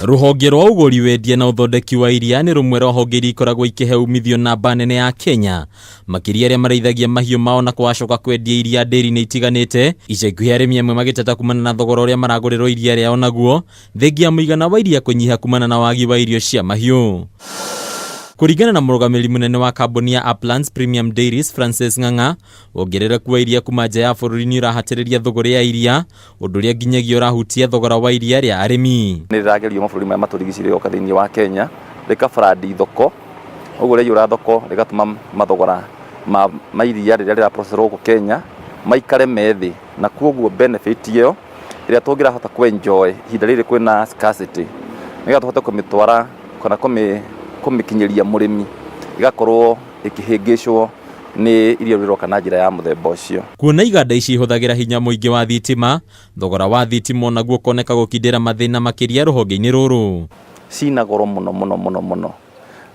Rũhonge rwa ũgũri, wendia na ũthondeki wa iria nĩ rũmwe rwa honge iria ikoragwo ikĩhe umithio namba nene ya Kenya, makĩria arĩa marĩithagia mahiũ mao na kũgacoka kwendia iria ndĩri-inĩ itiganĩte. Ica ikuhĩ arĩmi amwe magĩteta kumana na thogora ũrĩa maragũrĩrwo iria rĩao naguo, thengia ya mũigana wa iria kũnyiha kumana na wagi wa irio cia mahiũ. Kũringana na mũrũgamĩrĩri mũnene wa kambuni ya Uplands Premium Dairies Francis Ng'ang'a, wongerereku wa iria kuma nja ya bũrũri nĩ ũrahatĩrĩria thũgũrĩ ya iria, ũndũ ũrĩa nginyagia ũrahutia thogora wa iria rĩa arĩmi. Nĩ rĩragerio mabũrũri marĩa matũrigicĩirie rĩgoka thĩinĩ wa Kenya, rĩka flood thoko, ũguo rĩaiyũra thoko rĩgatũma mathogora ma iria rĩrĩa rĩra process gũkũ Kenya maikare me thĩ, na koguo benefit ĩyo ĩrĩa tũngĩrahota kũ enjoy ihinda rĩrĩ kwĩna scarcity, nĩgetha tũhote kũmĩtwara kana kũmĩkinyĩria mũrĩmi, ĩgakorwo ĩkĩhĩngĩcwo nĩ iria rĩroka na njĩra ya mũthemba ũcio. Kuona iganda ici ihũthagĩra hinya mũingĩ wa thitima, thogora wa thitima onaguo ũkoneka gũkindĩra mathĩna makĩria rũhonge-inĩ rũrũ. Cina goro mũno mũno mũno mũno,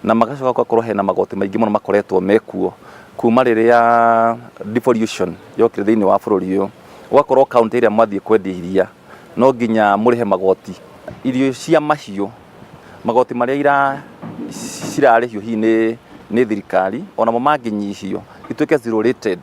na magacoka gũgakorwo hena magoti maingĩ mũno makoretwo mekuo kuma rĩrĩa devolution yokire thĩinĩ wa bũrũri ũyũ, ũgakorwo kaunti ĩrĩa mwathiĩ kwendia iria no nginya mũrĩhe magoti. Irio cia mahiũ, magoti marĩa cirarĩhio hihi nĩ thirikari, onamo mangĩnyihio ituĩke zero rated,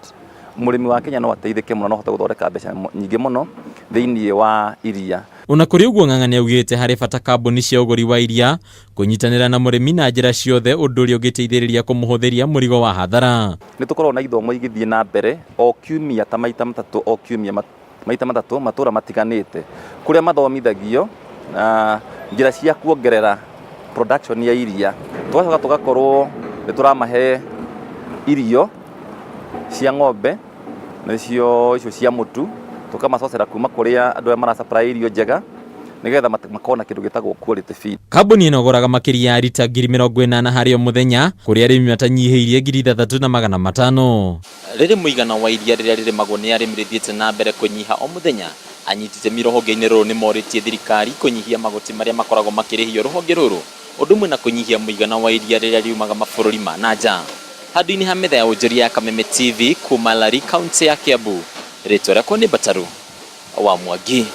mũrĩmi wa Kenya no ateithĩke mũno, no ahote gũthondeka mbeca nyingĩ mũno thĩinĩ wa iria. Ona kũrĩ ũguo, Ng'ang'a nĩaugĩte harĩ bata kambuni cia ũgũri wa iria kũnyitanĩra na mũrĩmi na njĩra ciothe, ũndũ ũrĩa ũngĩteithĩrĩria kũmũhũthĩria mũrigo wa hathara. Nĩ tũkoragwo na ithomo igĩthiĩ na mbere o kiumia ta maita matatũ, o kiumia maita matatũ, matũra matiganĩte kũrĩa mathomithagio njĩra cia kuongerera production ya iria. Tũgacoka tũgakorwo nĩ tũramahe irio cia ng'ombe, nĩcio icio cia mũtu, tũkamacocera kuma kũrĩa andũ arĩa mara supply irio njega, nĩgetha makorwo na kĩndũ gĩtagwo quality feed. Kambuni ĩno ĩgũraga makĩria ya rita 80,000 harĩ o mũthenya, kũrĩa arĩmi matanyihĩirie 6,500. Rĩrĩ mũigana wa iria rĩrĩa rĩrĩmagwo nĩ arĩmi rĩthiĩte na mbere kũnyiha o mũthenya, anyiti itemi rũhonge-inĩ rũrũ nĩ morĩtie thirikari kũnyihia magoti marĩa makoragwo makĩrĩhio rũhonge rũrũ, ũndũ ũmwe na kũnyihia mũigana wa iria rĩrĩa riumaga mabũrũri ma na nja. Handũ-inĩ ha metha ya wonjoria ya Kameme TV kuma Lari, kaunti ya Kiambu, rĩtwa rĩakwa nĩ Mbataru wa Mwangi.